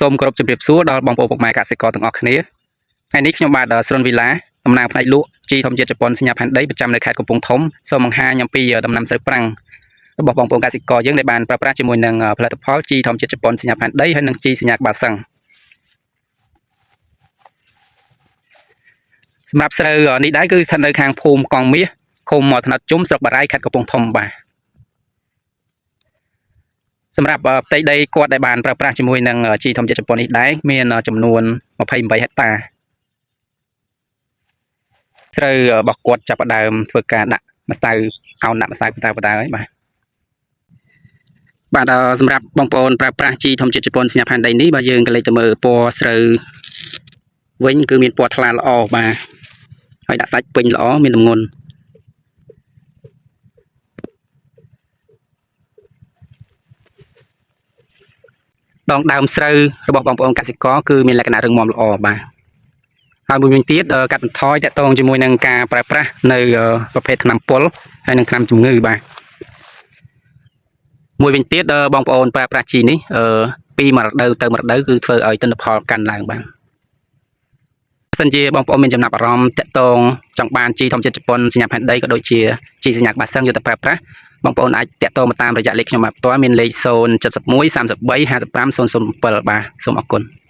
សូមគោរពជម្រាបសួរដល់បងប្អូនពុកម៉ែកសិករទាំងអស់គ្នាថ្ងៃនេះខ្ញុំបាទស្រុនវីឡាតំណាងផ្នែកលក់ជីធម្មជាតិជប៉ុនសញ្ញាផែនដីប្រចាំនៅខេត្តកំពង់ធំសូមបង្ហាញអំពីដំណាំស្រូវប្រាំងរបស់បងប្អូនកសិករយើងដែលបានប្រើប្រាស់ជាមួយនឹងផលិតផលជីធម្មជាតិជប៉ុនសញ្ញាផែនដីហើយនិងជីសញ្ញាក្បាលសឹងសម្រាប់ស្រូវនេះដែរគឺស្ថិតនៅខាងភូមិកង់មាសឃុំថ្នោតជុំស្រុកបារាយខេត្តកំពង់ធំបាទសម្រាប់ផ្ទៃដីគាត់ដែលបានប្រើប្រាស់ជាមួយនឹងជីធម្មជាតិជប៉ុននេះដែរមានចំនួន28ហិកតាស្រូវរបស់គាត់ចាប់ផ្ដើមធ្វើការដាក់ម្សៅអោនដាក់ម្សៅបន្តបន្តហើយបាទបាទសម្រាប់បងប្អូនប្រើប្រាស់ជីធម្មជាតិជប៉ុនសញ្ញាផែនដីនេះបើយើងក៏លេចទៅមើលពណ៌ស្រូវវិញគឺមានពណ៌ថ្លាល្អបាទហើយដាក់សាច់ពេញល្អមានទម្ងន់ដងដើមស្រូវរបស់បងប្អូនកសិករគឺមានលក្ខណៈរឹងមាំល្អបាទហើយមួយវិញទៀតកាត់បន្ថយតកតងជាមួយនឹងការប្រើប្រាស់នៅប្រភេទថ្នាំពុលហើយនិងថ្នាំជំងឺបាទមួយវិញទៀតបងប្អូនប្រើប្រាស់ជីនេះពីមួយរដូវទៅមួយរដូវគឺធ្វើឲ្យទិន្នផលកើនឡើងបាទបើសិនជាបងប្អូនមានចំណាប់អារម្មណ៍តាក់ទងចង់បានជីធម្មជាតិជប៉ុនសញ្ញាផែនដីក៏ដូចជាជីសញ្ញាក្បាលសឹងយកទៅប្រើប្រាស់បងប្អូនអាចតាក់ទងមកតាមរយៈលេខខ្ញុំបាទផ្ទាល់មានលេខ071 33 55 007បាទសូមអរគុណ។